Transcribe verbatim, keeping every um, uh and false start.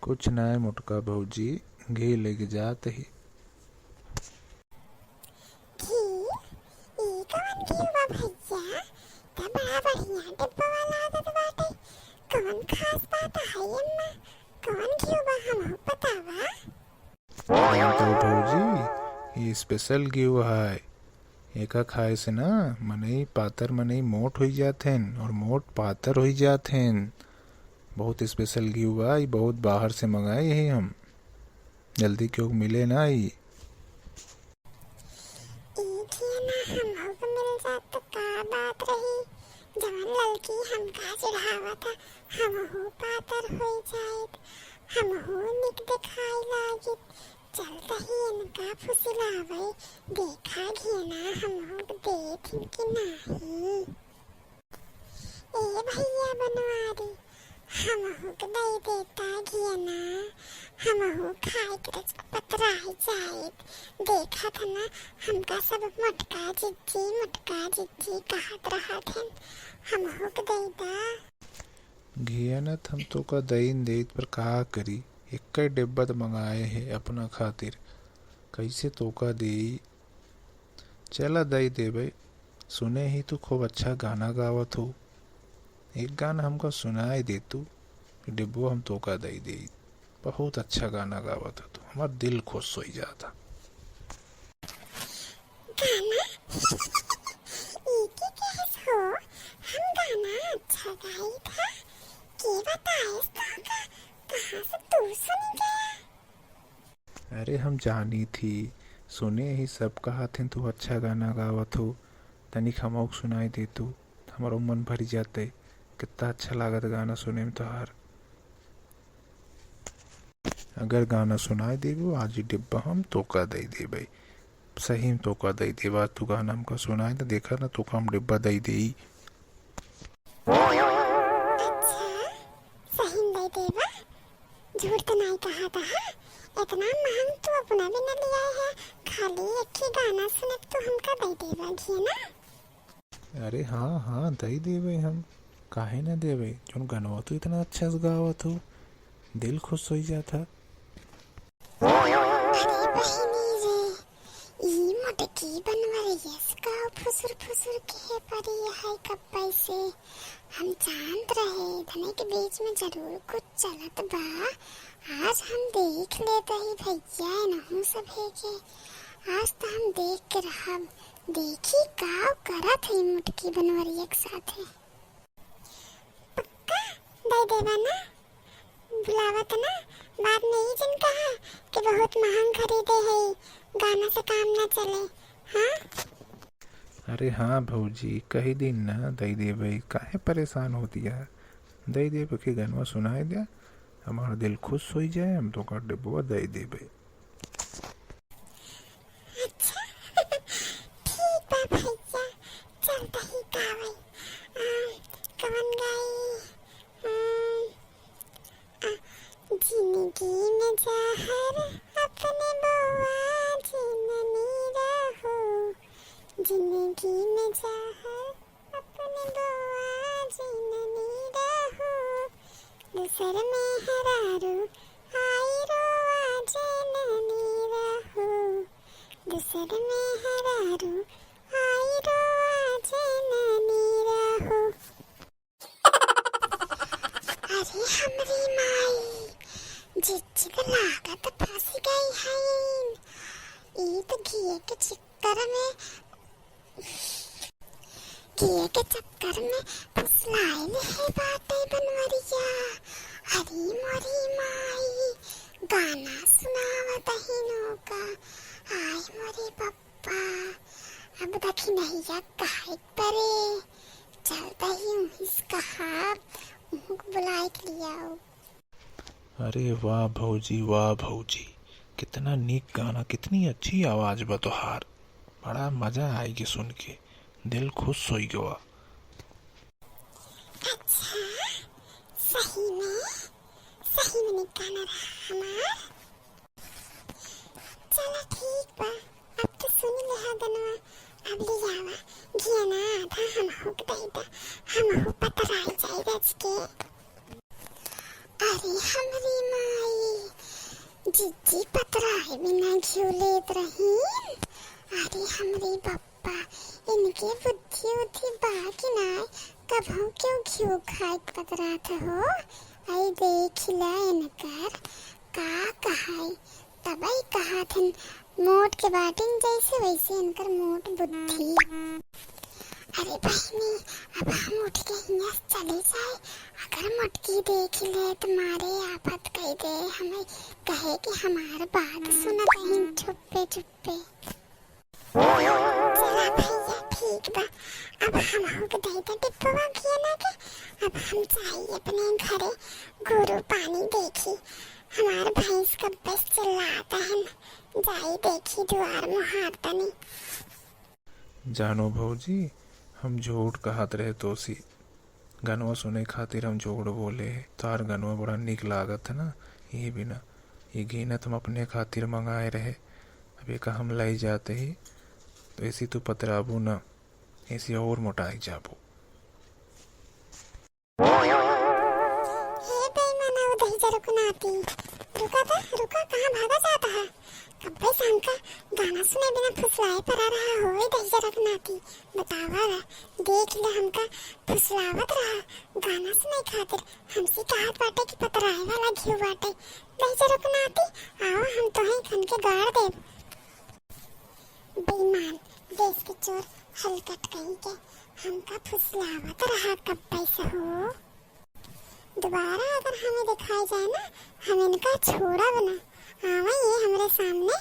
कुछ नाय मोटका भौजी, घी लेके जात ही। घी? ई कवन घी बा भैया? त बड़ा बढ़िया डिब्बा वाला लागत बाटे। कवन खास बात है एम्मा? कवन घी बा, हमहू बतावा। जानत हो भौजी, ई special घी है। एका खाए से ना मनई पातर मनई मोट होई जात हन और मोट पातर होई जात हन। बहुत special घी बा, ई बहुत बाहर से मंगाए ही हम। जल्दी केहू मिले ना ई। ई घिया ना हमहू के मिल जात त का बात रही? जवन ललकी हमका चिढ़ावत ह, हमहू पातर होई जाइत, हमहू निक देखाई लागित। चल तही इनका फुसिलावै, देखा घियना हमहू के देथिन कि नाही। ए भैया बनवारी, हमहू के दई देता घियना, हमहू खाए के रच पतराई जाइत। देखत ह ना, हमका सब मोटका जिज्जी, मोटका जिज्जी कहत रहत हन, हमहू के दई दा। घियना त हम तोका दईन देइत, पर का करी, एक्कै डिब्बा त मंगाए है अपना खातिर, कैसे तोका देई? चला दई देबै। सुने ही तू खूब अच्छा गाना गावत हो, एक गाना हमका सुनाई दे तू, डिब्बो हम तोका दई देई। बहुत अच्छा गाना गावत हो तू, हमार दिल खुश होई जाता। गाना? ई के कहस हो? हम गाना अच्छा गाइत ह? के बताइस तोका? कहाँ से तू सुनी गया? अरे हम जानी थी, सुने ही सब कहत हैं तू अच्छा गाना गावत हो, तनिक हमहू के सुनाई दे तू, हमरो मन भर जाते। कितना अच्छा लागत गाना सुने में तोहार। अगर गाना सुनाई देबो, आज ही डिब्बा हम तोका दई देबै। सही में तोका दई देबा। तू गाना हमका सुनाई दे, देखा ना, तोका हम डिब्बा दई देई। अच्छा, सही में दई देबा? झूठ त नाई कहा था, हाँ? इतना महंग तू अपना भी न लिया है, खाली एक ही गाना सुने तू हमका दई देबा घियना? अरे हाँ, हाँ, दई देबे हम, काहे ना देबे? जौन गनवा तू इतना अच्छा से गावत हो, दिल खुश होई जात ह। अरे बहिनी रे, ई मोटकी बनवरियस का फुसुर फुसुर के परी है कब्बै से। हम जानत रहे, धने के बीच में जरूर कुछ चलत बा। आज हम देख लेत ही भैया, इनहू सभे के। आज त हम देख के रहब। देखी का करत है मोटकी बनवरिया के साथे। पक्का दई देबा ना? बुलावत ना, बाद में ई जन कहा कि बहुत महंग खरीदे है, गाना से काम ना चले। हाँ? अरे हाँ भौजी, कही दिन ना दई देबे, काहे परेशान होती है? दई देबे के गनवा सुनाई दे, हमार दिल खुश होई जाए, हम तोका डिब्बा दई देबे। अच्छा, ठीक बा भैया, चलता ही गावई। आ, कवन गाई? आ, आ, जिंदगी में जहर अपने बोआ जिननी रहो, जिंदगी में जहर अपने बोआ जिननी रहो, दूसर मेहरारू आई रोआ जिननी रहो, दूसर मेहरारू आई रोआ जिननी रहो। अरे हमरी माई, जिज्जी त लागत फंस गई हईन। ई त घिये के चक्कर में, घिये के चक्कर में फुसलाइल है बाटे बनवरिया। अरे मोरी माई, गाना सुनावत ही नौका। आय मोरे पप्पा, अब देखी नहीं या काहे परे। चलता ही उहिस कहा, उहुक बुलाए के लियाओ। अरे वाह भौजी, वाह भौजी, कितना नीक गाना, कितनी अच्छी आवाज बा तोहार। बड़ा मजा आई के सुन के, दिल खुश होई गवा। अच्छा, सही में, सही में नीक गाना रहा हमार। चला ठीक बा, अब तो सुन लिहा गनवा, अब ले आवा, घियना आधा हमहू के दे दा, हमहू पतराई जाई रच के। अरे हमरी माई, जिज्जी पतराए बिना घिउ लेत रहीन। अरे हमरे बप्पा, इनके बुद्धि उद्धि बा कि नाय? कभू केहू घिउ खाइत पतरात हो? आई देखि ला इनकर, का कहाई, तबई कहात हन, मोट के बाटिन जैसे वैसे इनकर मोट बुद्धि। अरे बहिनी, अब हम उठ के हियाँ से चले जाए, अगर मोटकी देखि ले त मारे आफत कइ दे, हमें कहे कि हमार बात सुनत हईन छुप्पे छुप्पे। चला भैया, ठीक बा, अब हमहू के दे दे डिब्बवा घियना के, अब हम जाई अपने घरे, गोरू पानी देखी, हमार भैंस कब्बे से चिल्लात हन, जाई देखी दुआर मुहार तनी। जानो भौजी, हम झूठ कहत रहे तोसी। गनवा सुने खातिर हम झूठ बोले है। तार गनवा बड़ा नीक लागत है ना, यही बिना। ये घिनत हम अपने खातिर मंगाए रहे। अब एका हम लई जात ही, तो ऐसी तू पतराबू ना, ऐसी और मोटाई जाबू। हे बेईमाना, ओ दहिजरक नाती, रुका त, रुका, कहाँ भागा जात हा? कब्बे से हमका गाना सुने बिना फुसलाए परा रहा हो, ए दहिजरक नाती, बतावा रा, देख ले हमका फुसलावत रहा, गाना सुने खातिर हमसे कहत बाटे कि पतराए वाला घिउ बाटे। दहिजरक नाती, आवा हम तोहे खन के गाड़ देब। बेईमान, देश के चोर, हलकट कहीं के, हमका फुसलावत रहा कब्बे से हो। दोबारा अगर हमें दिखाई जाए ना, हम इनका छोड़ब ना। आवे ये हमरे सामने,